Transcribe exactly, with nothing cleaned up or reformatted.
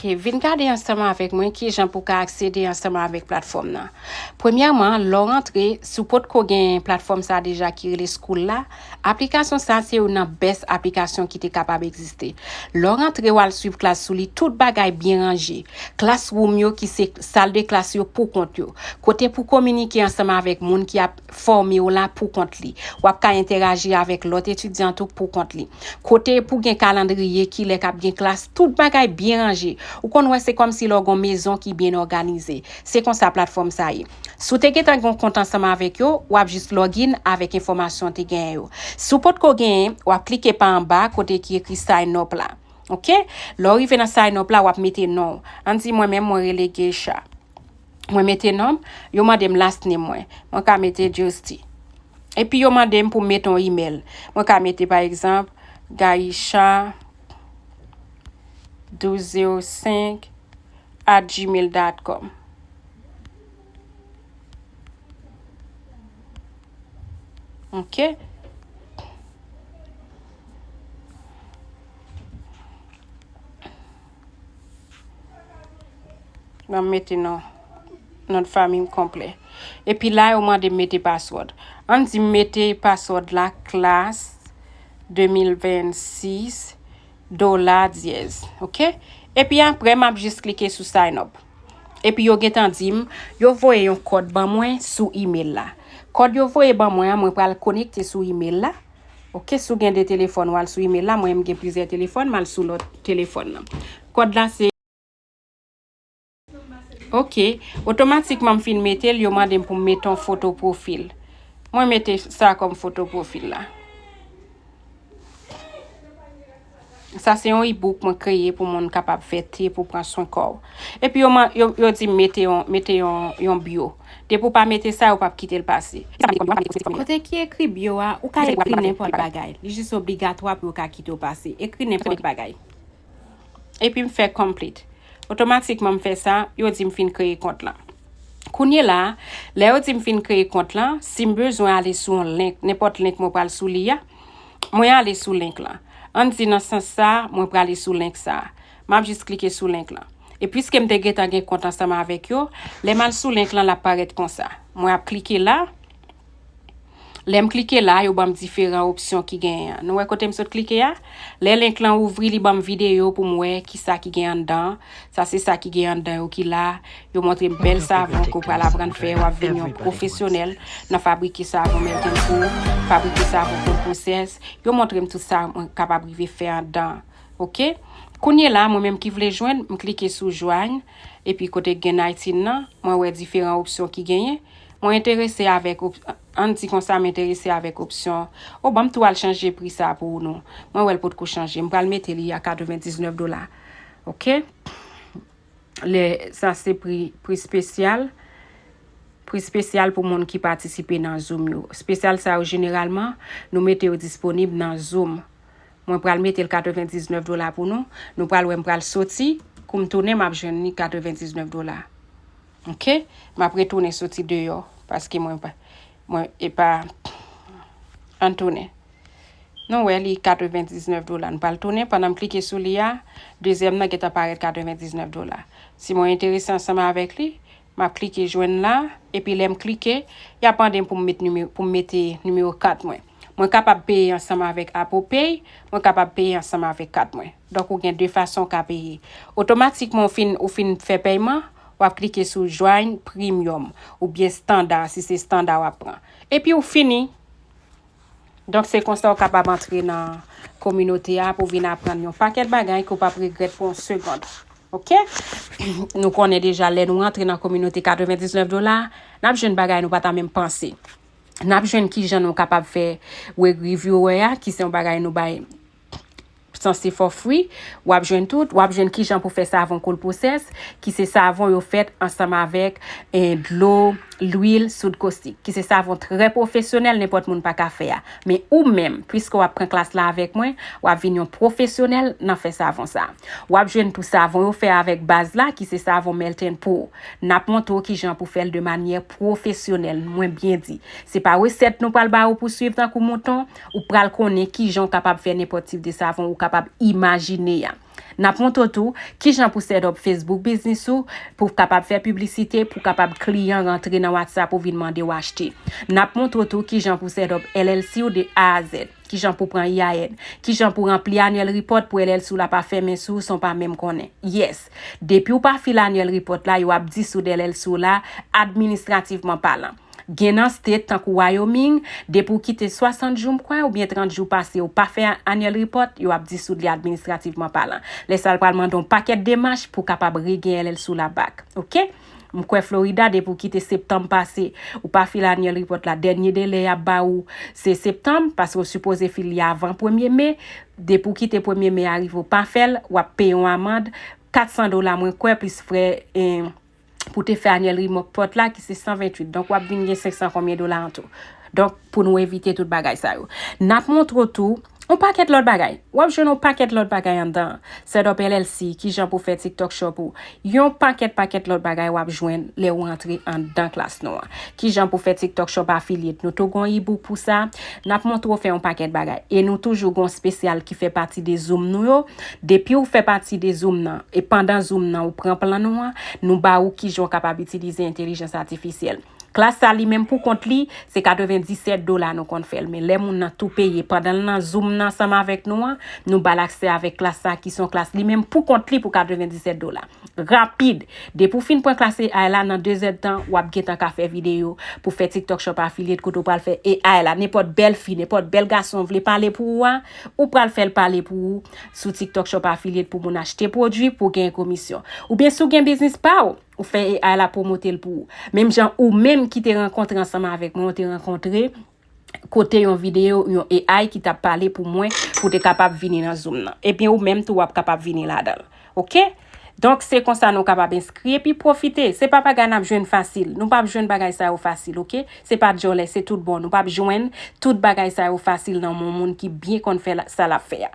Ok, vin gade ansanm avèk mwen kijan pou ka aksede ansanm avèk platfòm nan. Premyèman, lè w rantre, si w potko gen platfòm sa deja ki rele School la, aplikasyon sa se youn nan best aplikasyon ki te kapab egziste. Lè w rantre, w al swiv klas sou li, tout bagay byen ranje. Classroom yo ki se sal de klas yo pou kont yo. Kote pou kominike ansanm avèk moun ki ap fòme w la pou kont li. W ap ka entèraji avèk lòt etidyan tou pou kont li. Kote pou gen kalandriye, kilè k ap gen klas, tout bagay byen ranje. Ou konn wè se kòmsi lè w gon mezon ki byen òganize. Se konsa platfòm sa ye. Si w te gentan gen yon kont ansanm avèk yo, w ap jis login avèk enfòmasyon w te genyen yo. Si w potko genyen, w ap klike pa anba kote ki ekri sign up la. Ok? Lè w rive nan sign up la, w ap mete non w. Ann di mwen menm mwen rele Geisha. Mwen mete non m, yo mande m last name mwen. Mwen ka mete Justy. Epi yo mande m pou m mete yon email. Mwen ka mete pa egzanp Gaisha douz zewo senk at gmail dot com. Ok. Mwen mete non, non de fanmi m konplè. Epi la, yo mande m mete password. Ann di m mete password la, class de mil vennsis, dola dyèz. Ok? Epi apre, m ap jis klike sou sign up. Epi yo gentan di m, yo voye yon kòd ban mwen sou email la. Kòd yo voye ban mwen an, mwen pral konekte sou email la. Ok, si w gen de telefòn, w al sou email la. Mwen, m gen plizyè telefòn, m al sou lòt telefòn nan. Kòd la se Ok, otomatikman m fin mete l, yo mande m pou m mete yon foto pwofil. Mwen mete sa kòm foto pwofil la. Sa se yon e-book mwen kreye pou moun kapab fè te pou pran swen kò w. Epi yo, man- yo, yo di m mete yon, mete yon, yon bio. Depi w pa mete sa, yo p ap kite l pase. Kote ki ekri bio a, ou ka ekri nenpòt bagay. Li jis obligatwa pou yo ka kite w pase. Ekri nenpòt bagay. Epi m fè complete. Otomatikman m fè sa, yo di m fin kreye kont lan. Kounye la, lè yo di m fin kreye kont lan, si m bezwen ale sou yon link, nenpòt link mwen pral sou li a, mwen ale sou link lan. Ann di nan sans sa, mwen prale sou link sa. M ap jis klike sou link lan. E piske m te gentan gen kont ansanm avèk yo, lè m al sou link lan, l ap parèt konsa. Mwen ap klike la. Lè m klike la, yo ban m diferan opsyon ki genyen an. Nou wè kote m sot klike a? Lè link lan ouvri, li ban m videyo pou m wè kisa ki gen anndan. Sa se sa ki gen anndan yo ki la. Yo montre m bèl savon ke w pral aprann fè. W ap vin yon pwofesyonèl nan fabrike savon Melton Pro, fabrike savon Cold Process. Yo montre m tout sa mwen kapab rive fè anndan. Ok? Kounye la, mwen menm ki vle jwenn, m klike sou jwenn, epi kote gen nineteen nan, mwen wè diferan opsyon ki genyen. Mwen enterese avèk op-, ann di konsa, m enterese avèk opsyon. O, ban m tou al chanje pri sa pou ou non. Mwen wè l potko chanje. M pral mete li a katrevendiznèf dola. Ok? Lè, sa se pri, pri espesyal. Pri espesyal pou moun ki patisipe nan Zoom yo. Espesyal sa yo, jeneralman, nou mete yo disponib nan Zoom. Mwen pral mete l katrevendiznèf dola pou nou. Nou pral wè m pral soti kou m tounen, m ap jwenn li katrevendiznèf dola. Ok? M ap retounen soti deyò paske mwen pa, mwen, e pa, ann tounen. Nou wè li katrevendiznèf dola. Nou pral tounen pandan m klike sou li a, dezyèm nan gentan parèt katrevendiznèf dola. Si mwen enterese ansanm avèk li, m ap klike jwenn la, epi lè m klike, y ap mande m pou m met nime-, pou m mete nimewo kat mwen. Mwen kapab peye ansanm avèk Apple Pay, mwen kapab peye ansanm avèk kat mwen. Donk, ou gen de fason w ka peye. Otomatikman, ou fin, ou fin fè pèyman, w ap klike sou Join Premium, oubyen Standard, si se Standard w ap pran. Epi ou fini. Donk, se konsa w kapab antre nan kominote a pou vin aprann yon pakèt bagay ke w p ap regrèt pou yon segond. Ok? Nou konnen deja lè nou antre nan kominote katrevendiznèf dola, n ap jwenn bagay nou pa ta menm panse. N ap jwenn kijan nou kapab fè wig reviewer a, ki se yon bagay nou bay sanse for free. W ap jwenn tout, w ap jwenn kijan pou fè savon Cold Process, ki se savon yo fèt ansanm avèk, eh, dlo, lwil, soude caustique, ki se savon trè pwofesyonèl, nenpòt moun pa ka fè a. Men ou menm, piske w ap pran klas la avèk mwen, w ap vin yon pwofesyonèl nan fè savon sa. W ap jwenn tou savon yo fè avèk baz la, ki se savon Melton Pro. N ap montre w kijan pou fè l de manyè pwofesyonèl, mwen byen di. Se pa resèt nou pral ba ou pou swiv tankou mouton, ou pral konnen kijan w kapab fè nenpòt tip de savon, ou kapab imajine a. N ap montre w tou kijan pou set up Facebook business ou, pou w kapab fè piblisite, pou kapab kliyan rantre nan WhatsApp ou vin mande w achte. N ap montre w tou kijan pou set up L L C ou de A a Z, kijan pou pran E I N, kijan pou ranpli annual report pou L L C ou la pa fèmen sou ou san w pa menm konnen. Yes, depi w pa file annual report la, yo ap disoud L L C ou la administrativman palan. Gen nan state tankou Wyoming, depi w kite swasant jou, m kwè, oubyen trant jou pase, ou pa fè annual report, yo ap disoud li administrativman palan. Lè sa a, l pral mande yon pakèt demach pou w kapab regenyen L L C ou la back. Oke? M kwè Florida, depi w kite septanm pase, ou pa file annual report la, dènye delè y ap ba ou se septanm, paske w sipoze file li avan premye me. Depi w kite premye me a rive, ou pa fè l, w ap peye yon amann kat san dola, mwen kwè, plis frè, eh, pou te fè annual report la, ki se san venntuit. Donk, w ap vin gen senk san konbyen dola an tou. Donk, pou nou evite tout bagay sa yo. N ap montre w tou yon pakèt lòt bagay. W ap jwenn yon pakèt lòt bagay anndan. Set up L L C, kijan pou fè TikTok Shop ou. Yon pakèt, pakèt lòt bagay w ap jwenn lè w rantre anndan klas nou an. Kijan pou fè TikTok Shop affiliate. Nou tou gon e-book pou sa. N ap montre w fè yon pakèt bagay. E nou toujou gon spesyal ki fè pati de Zoom nou yo. Depi w fè pati de Zoom nan, e pandan Zoom nan, ou pran plan nou an, nou ba ou kijan w kapab itilize entèlijans atifisyèl. Klas sa li menm pou kont li, se katrevenndisèt dola nou konn fè l. Men lè moun nan tou peye, pandan l nan Zoom nan ansanm avèk nou an, nou ba l aksè avèk klas sa ki se yon klas li menm pou kont li pou katrevenndisèt dola. Rapid! Depi w fin pran klas A I la, nan de zèdtan, w ap gentan ka fè videyo pou fè TikTok Shop affiliate kote w pral fè A I la. Nenpòt bèl fi, nenpòt bèl gason w vle pale pou ou a, ou pral fè l pale pou ou sou TikTok Shop affiliate pou moun achte pwodui pou w genyen komisyon. Oubyen si w gen biznis pa w, ou fè A I la pwomote l pou ou. Menm jan ou menm ki te rankontre ansanm avèk mwen, ou te rankontre kote yon videyo, yon A I ki t ap pale pou mwen, pou te kapab vini nan Zoom nan. Ebyen, ou menm tou w ap kapab vini ladan l. Oke? Donk, se konsa nou kapab enskri epi pwofite. Se pa bagay n ap jwenn fasil. Nou p ap jwenn bagay sa yo fasil, oke? Se pa djòlè, se tout bon. Nou p ap jwenn tout bagay sa yo fasil nan men yon moun ki byen konn fè la- sa l ap fè a.